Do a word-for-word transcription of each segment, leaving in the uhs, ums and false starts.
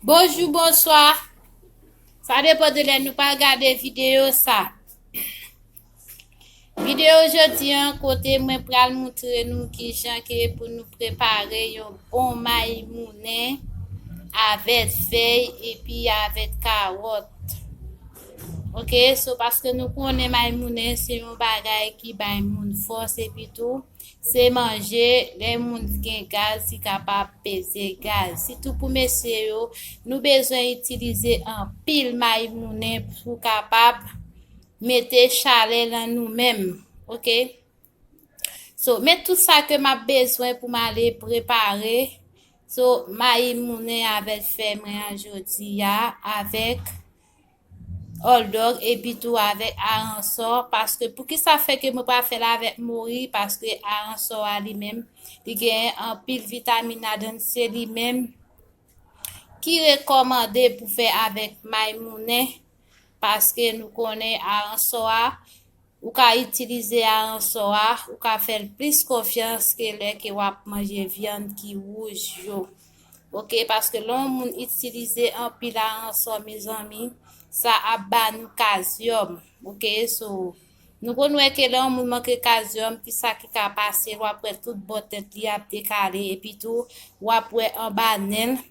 Bonjou, bonswa. Sa depann de lè nou pral gade videyo sa. Videyo jodi an, kote mwen pral moutre nou kijan ke pou nou prepare yon bon mayi mounen avèk fèy epi avèk kawòt. Ok, so paske nou konnen mayi mounen se yon bagay ki bay moun fòs epi tou se manje lè moun gen gaz ki kapab peze gaz. Sitou pou mesye yo, nou bezwen itilize anpil mayi mounen pou kapab mete chalè nan nou menm. Ok? So, men tout sa ke m ap bezwen pou m ale prepare. So, mayi mounen avèk fèy mwen an jodi a, avèk hòtdòg epi tou avèk aransò, paske poukisa fè ke mwen pa fè l avèk mori, paske aransò a li menm, li gen anpil vitamin ladan l, se li menm ki rekòmande pou fè avèk mayi mounen, paske nou konnen aransò a, ou ka itilize aransò a, ou ka fè l plis konfyans ke lè ke w ap manje vyann ki wouj yo. Ok, paske lè yon moun itilize anpil aransò, mezanmi, sa ap ba nou kazyòm. Ok, so, nou konn wè ke lè yon moun manke kazyòm, ki sa ki ka pase, w ap wè tout bò tèt li ap dekale, epi tou, w ap wè anba nen l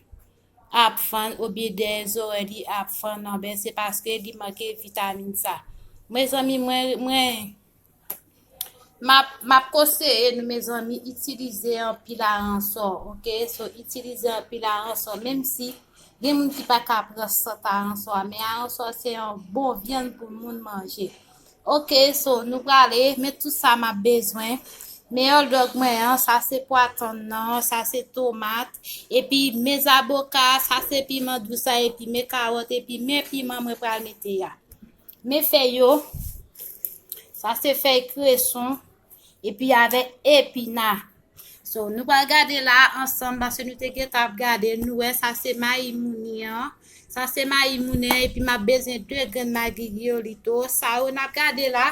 ap fann, oubyen dèyè zòrèy li ap fann, anben, se paske li manke vitamin sa. Mezanmi, mwen, mwen, m ap, m ap konseye nou, mezanmi, itilize anpil aransò, ok? So, itilize anpil aransò, menm si gen moun ki pa ka pran sant aransò a, men aransò se yon bon vyann pou moun manje. Ok, so, nou prale, men tout sa m ap bezwen. Men hòtdòg mwen an, sa se pwa tann nan, sa se tomat, epi men zaboka, sa se piman dous la, epi men kawòt, epi men piman mwen pral mete a. Men fèy yo, sa se fèy kreson, epi avèk epina. So, nou pral gade la ansanm, paske nou te gentan ap gade, nou wè sa se mayi mouni an, sa se mayi mounen, epi m ap bezwen de grenn magi giyolito. Sa yo n ap gade la,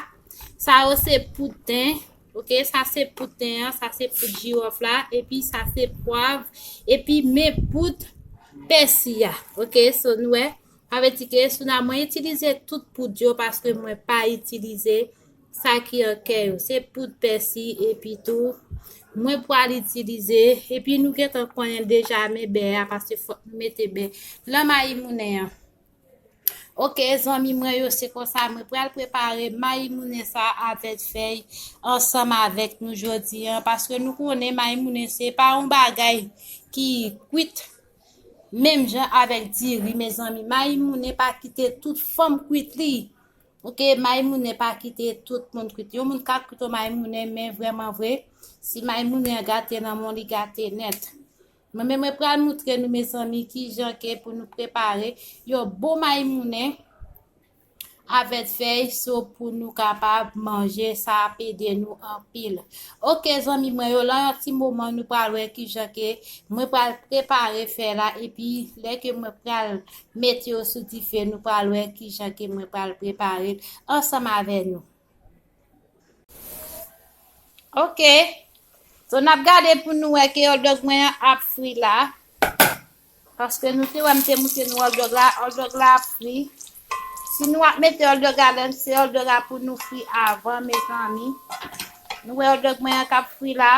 sa yo se poud ten, ok, sa se poud ten an, sa se poud jiwòf la, epi sa se pwav, epi men poud pèsi a, ok, so nou wè, sa vle di ke sou la mwen itilize tout poud yo paske mwen pa itilize sa ki an kè yo. Se poud pèsi epi tou, mwen pral itilize, epi nou gentan konnen deja men bè a, paske fòk nou mete bè nan mayi mounen an. Ok, zanmi mwen yo, se konsa mwen pral prepare mayi mounen sa avèk fèy ansanm avèk nou jodi an, paske nou konnen mayi mounen se pa yon bagay ki kwit menm jan avèk diri, mezanmi. Mayi mounen pa kite tout fanm kwit li. Ok, mayi mounen pa kite tout moun kwit. Yon moun ka kwit yon mayi mounen, men vrèman vre, si mayi mounen an gate nan men w, li gate nèt. Mwen menm, mwen pral moutre nou, mezanmi, kijan ke pou nou prepare yon bon mayi mounen avèk fèy so pou nou kapab manje, sa ap ede nou anpil. Ok, zanmi mwen yo, lan yon ti moman, nou pral wè kijan ke mwen pral prepare fèy la, epi lè ke mwen pral mete yo sou dife, nou pral wè kijan ke mwen pral prepare l ansanm avè nou. Ok. So, n ap gade pou nou wè ke hòtdòg mwen an ap fri la. Paske nou te wè m te moutre nou hòtdòg la, hòtdòg la ap fri. Si nou ap mete hòtdòg ladan, se hòtdòg la pou nou fri avan, mezanmi. Nou wè hòtdòg mwen an k ap fri la.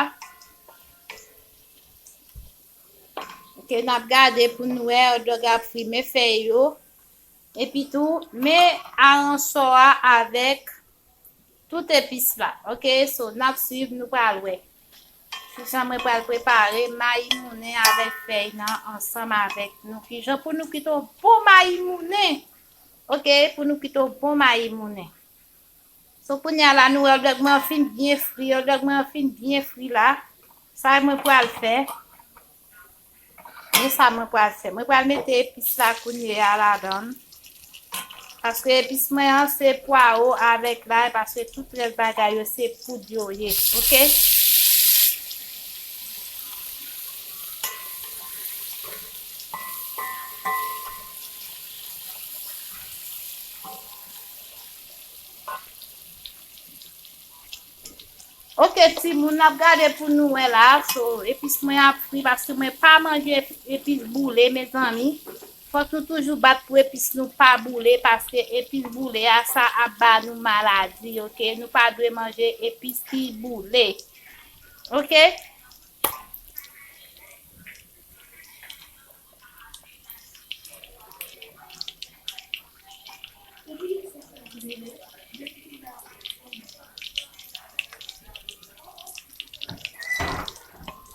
Ok, n ap gade pou nou wè hòtdòg ap fri, men fèy yo. Epi tou, men aransò a avèk tout epis la. Ok, so, n ap swiv, nou pral wè kijan mwen pral prepare mayi mounen avèk fèy nan ansanm avèk nou. Kijan pou nou kite yon bon mayi mounen. Ok, pou nou kite yon bon mayi mounen. So, kounye a la, nou wè hòtdòg mwen an fin byen fri, hòtdòg mwen an fin byen fri la. Sa mwen pral fè. Men sa mwen pral fè. Mwen pral mete epis la kounye a ladan l. Paske epis mwen an se pwawo avèk lay, paske tout rès bagay yo se poud yo ye. Ok? Ok, timoun, n ap gade pou nou wè la. So, epis mwen ap fri paske mwen pa manje epis boule, mezanmi. Fòk nou toujou bat pou epis nou pa boule, paske epis boule a, sa ap ba nou maladi, oke? Nou pa dwe manje epis ki boule, oke?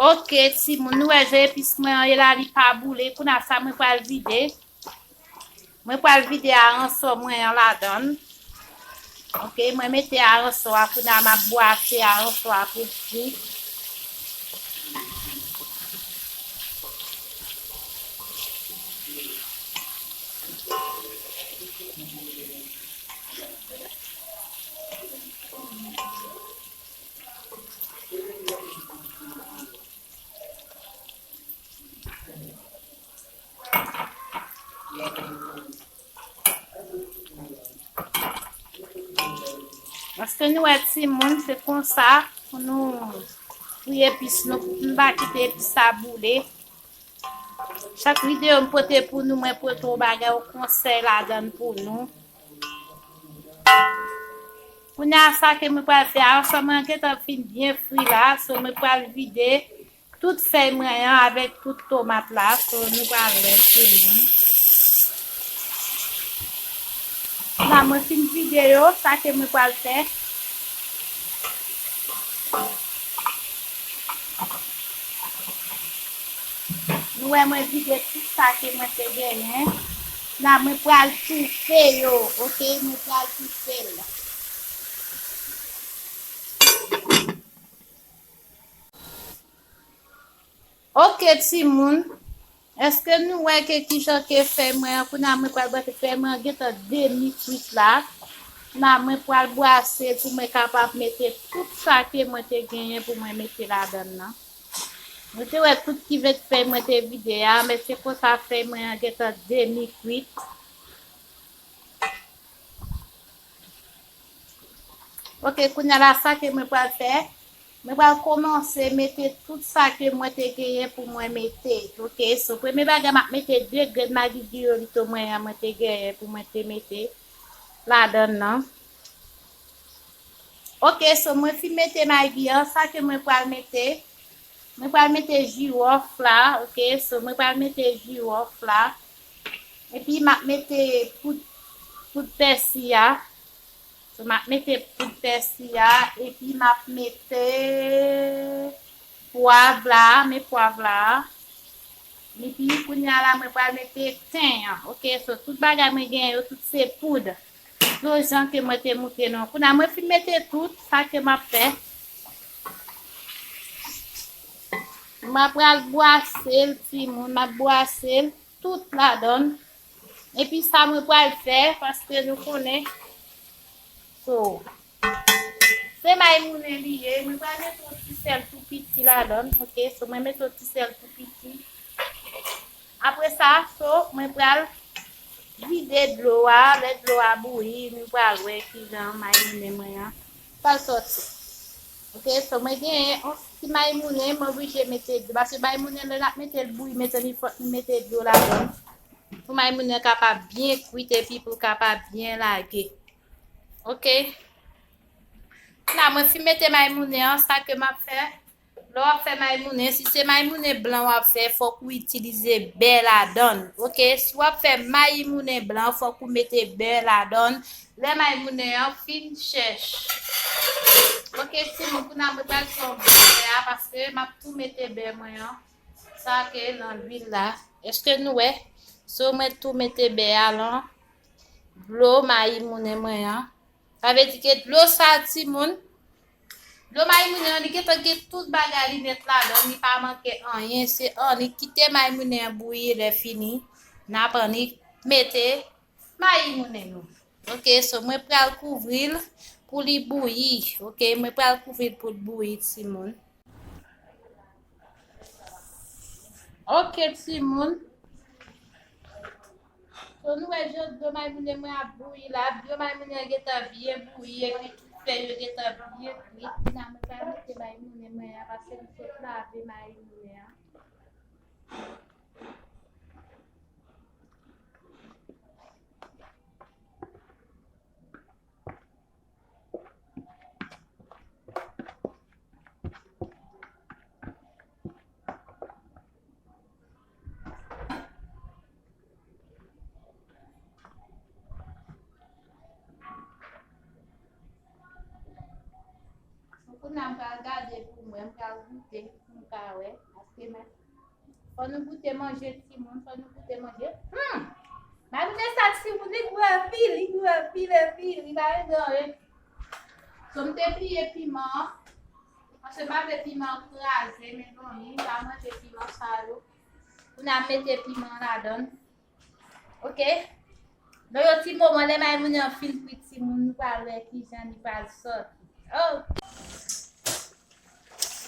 Oke, timoun, nou wè jan epis mwen an ye la, li pa boule. Kounye a sa mwen pral vide. Mwen pral vide aransò mwen an ladan l. Oke, mwen mete aransò a, kounye a m ap bwase aransò a pou l fri. Paske nou wè timoun, se konsa pou nou fri epis nou, pou nou pa kite epis sa boule. Chak videyo m pote pou nou, mwen pote yon bagay, yon konsèy ladan l pou nou. Kounye a sa ke mwen pral fè a, sa mwen gentan fin byen fri la, so mwen pral vide tout fèy mwen an avèk tout tomat la, so nou pral wè timoun. La mwen fin vide yo, sa ke mwen pral fè. Nou wè mwen vide tout sa ke mwen te genyen. La mwen pral toufe yo, oke? Mwen pral toufe l. Oke, timoun. Èske nou wè ke kijan ke fèy mwen an, kounye a mwen pral bwase fèy mwen an gentan demi kwit la. La mwen pral bwase l pou mwen kapab mete tout sa ke mwen te genyen pou mwen mete ladan l nan. Nou te wè tout kivèt fèy mwen te vide a, men se konsa fèy mwen an gentan demi kwit. Oke, kounye a la, sa ke mwen pral fè, mwen pral kòmanse mete tout sa ke mwen te genyen pou mwen mete. Oke, so premye bagay, m ap mete de grenn magi girolito mwen an, mwen te genyen pou mwen te mete ladan l nan. Oke, so mwen fin mete magi an, sa ke mwen pral mete, mwen pral mete jiwòf la, oke, so mwen pral mete jiwòf la. Epi m ap mete poud, poud pèsi a. So m ap mete poud pèsi a, epi m ap mete pwav la, men pwav la. Epi kounye a la, mwen pral mete ten an. Oke, so tout bagay mwen genyen yo, tout se poud. Yon jan ke mwen te moutre nou. Kounye a mwen fin mete tout sa ke m ap fè. M ap pral bwase l, timoun, m ap bwase l tout ladan l. Epi sa mwen pral fè, paske nou konnen. So, se may moulen li ye. Mwen pral mete yon ti sèl tou piti ladan l, oke? So, mwen mete yon ti sèl tou piti. Apre sa, so, mwen pral vide dlo a. Lè dlo a bouyi, nou pral wè kijan may moulen mwen an pral sòti. Oke, so mwen genyen yon ti may moulen, mwen oblije mete dlo. Paske may moulen, lè n ap mete l bouyi, mezanmi, fòk nou mete dlo ladan l. Pou may moulen kapab byen kwit epi pou l kapab byen lage. Oke. La, mwen fin mete may moulen an, sa ke m ap fè, lè w ap fè may moulen, si se may moulen blan w ap fè, fòk ou itilize bè ladan l. Oke, si w ap fè may moulen blan, fòk ou mete bè ladan l. Lè may moulen an fin chèch. Oke, timoun, kounye a mwen pral fè yon bè a, paske m ap tou mete bè mwen an. Sa ke nan lwil la. Èske nou wè? So, mwen tou mete bè a lan dlo mayi moulen mwen an. Sa vle di ke dlo sa, timoun, dlo mayi moulen an, li gentan gen tout bagay li nèt ladan, li pa manke anyen. Se annik kite mayi moulen an bouyi, lè fini, n ap annik mete mayi moulen nou. Oke, so mwen pral kouvri l pou li bouyi. Oke, mwen pral kouvri l pou l bouyi, timoun. Oke, timoun. So, nou wè jan dlo mayi moulen mwen ap bouyi la. Dlo mayi moulen an gentan byen bouyi, epi tout fèy yo gentan byen kwit. Kounye a, mwen pral mete mayi moulen mwen an, paske m sot lave mayi moulen an. Kounye a m pral gade pou mwen, m pral goute pou m ka wè. Paske men, fò nou goute manje timoun, fò nou goute manje. Hmm! Mayounèz sa timoun, li gou anpil, li gou anpil, anpil, li pa ret anyen. So, m te bliye piman an. Paske m pa vle piman an kraze, mezanmi, m pa manje piman sa yo. Kounye a m mete piman ladan l. Ok? Nan yon ti moman, lè mayounèz an fin kwit, timoun, nou pral wè kijan li pral sòti. Oh!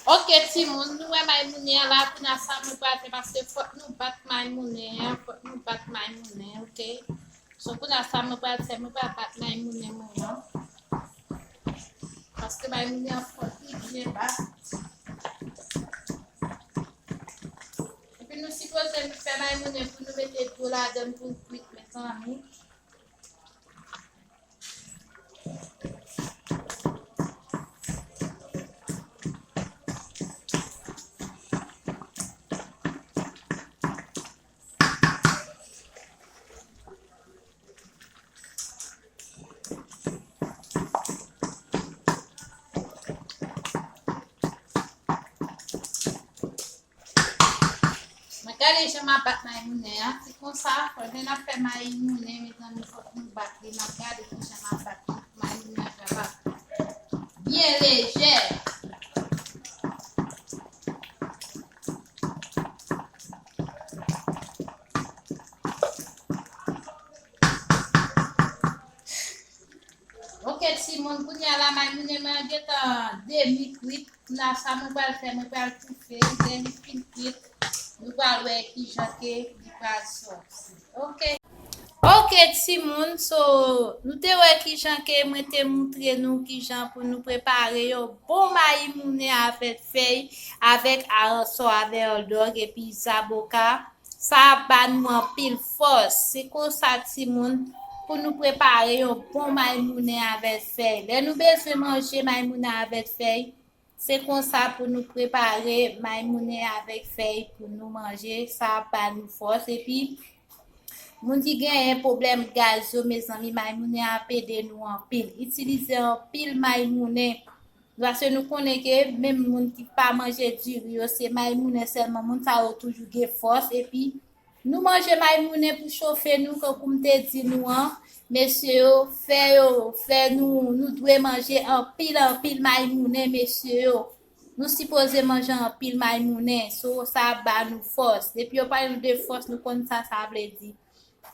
Ok, timoun, nou wè mayounèz an la, kounye a sa nou pral fè, paske fòk nou bat mayounèz an, fòk nou bat mayounèz an, ok? So, kounye a sa mwen pral fè, mwen pral bat mayounèz mwen an. Paske mayounèz an fòk li byen bat. Epi nou sipoze fè mayounèz pou nou mete dlo ladan l pou l kwit, mezanmi. Mwen gade jan m ap bat mayounèz an. Se konsa, pandan n ap fè mayounèz, mezanmi, fòk nou bat li. N ap gade kijan m ap bat li pou mayounèz an kapab byen lejè. Ok, timoun, kounye a la, mayounèz mwen an gentan demi kwit. Kounye a sa mwen pral fè, mwen pral toufe l. Lè li fin kwit, nou pral wè kijan ke li pral sòti. Ok. Ok, timoun, so, nou te wè kijan ke mwen te moutre nou kijan pou nou prepare yon bon mayi mounen avèk fèy, avèk aransò, avèk dòg, epi zaboka. Sa ap ba nou anpil fòs. Se konsa, timoun, pou nou prepare yon bon mayi mounen avèk fèy. Lè nou bezwen manje mayi mounen avèk fèy, se konsa pou nou prepare mayi mounen avèk fèy pou nou manje. Sa ap ba nou fòs. Epi, moun ki genyen pwoblèm gaz yo, mezanmi, mayi mounen ap ede nou anpil. Itilize anpil mayi mounen. Paske nou konnen ke menm moun ki pa manje diri yo, se mayi mounen sèlman, moun sa yo toujou gen fòs. Epi, nou manje mayi mounen pou chofe nou, kankou m te di nou an, mesye yo, fè yo, fè nou, nou dwe manje anpil, anpil mayi mounen, mesye yo. Nou sipoze manje anpil mayi mounen, so sa ap ba nou fòs. Depi yo pale nou de fòs, nou konn sa sa vle di.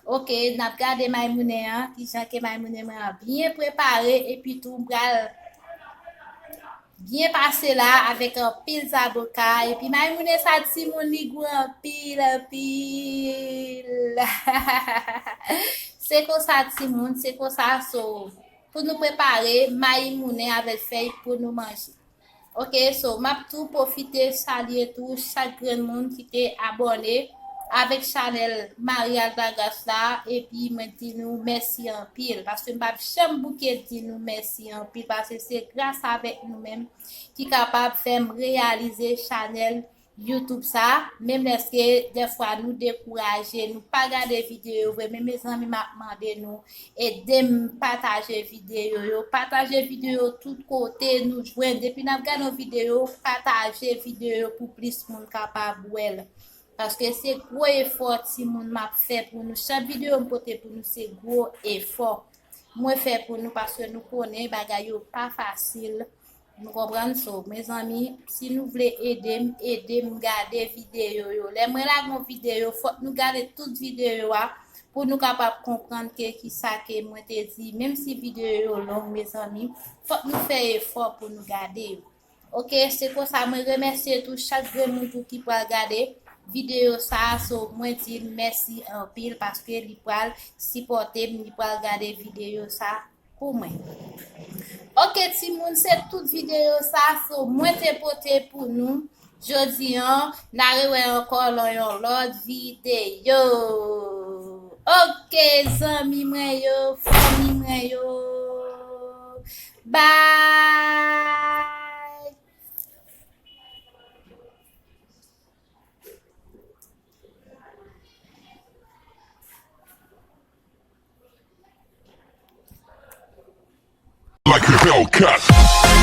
Ok, n ap gade mayi mounen an, kijan ke mayi mounen mwen an byen prepare, epi tou m pral byen pase la avèk anpil zaboka, epi mayi mounen sa timoun li gou anpil, anpil. Se konsa timoun, se konsa so. Pou nou prepare mayi mounen avèk fèy pou nou manje. Ok, so, m ap tou pwofite salye tou chak grenn moun ki te abòne avèk chanèl Marie Altagrace la, epi mwen di nou mèsi anpil, paske m p ap janm bouke di nou mèsi anpil, paske se gras avèk nou menm ki kapab fè m reyalize chanèl YouTube sa, menm lèske dèfwa nou dekouraje, nou pa gade videyo vre, men mezanmi, m ap mande nou, ede m pataje videyo yo, pataje videyo tout kote nou jwenn. Depi n ap gade yon videyo, pataje videyo pou plis moun kapab wè l. Paske se gwo efò timoun m ap fè pou nou. Chak videyo m pote pou nou, se gwo efò mwen fè pou nou, paske nou konnen bagay yo pa fasil. Nou konprann? So, mezanmi, si nou vle ede m, ede m gade videyo yo. Lè mwen lage yon videyo, fòk nou gade tout videyo a pou nou kapab konprann ke kisa ke mwen te di. Menm si videyo yo long, mezanmi, fòk nou fè efò pou nou gade yo. Ok, se konsa mwen remèsye tou chak grenn moun tou ki pral gade videyo sa a. So, mwen di l mèsi anpil paske li pral sipòte m, li pral gade videyo sa pou mwen. Ok, timoun, se tout videyo sa so mwen te pote pou nou jodi an. N a rewè ankò nan yon lòt videyo. Ok, zanmi mwen yo, fanmi mwen yo. Bye! Like a Hellcat.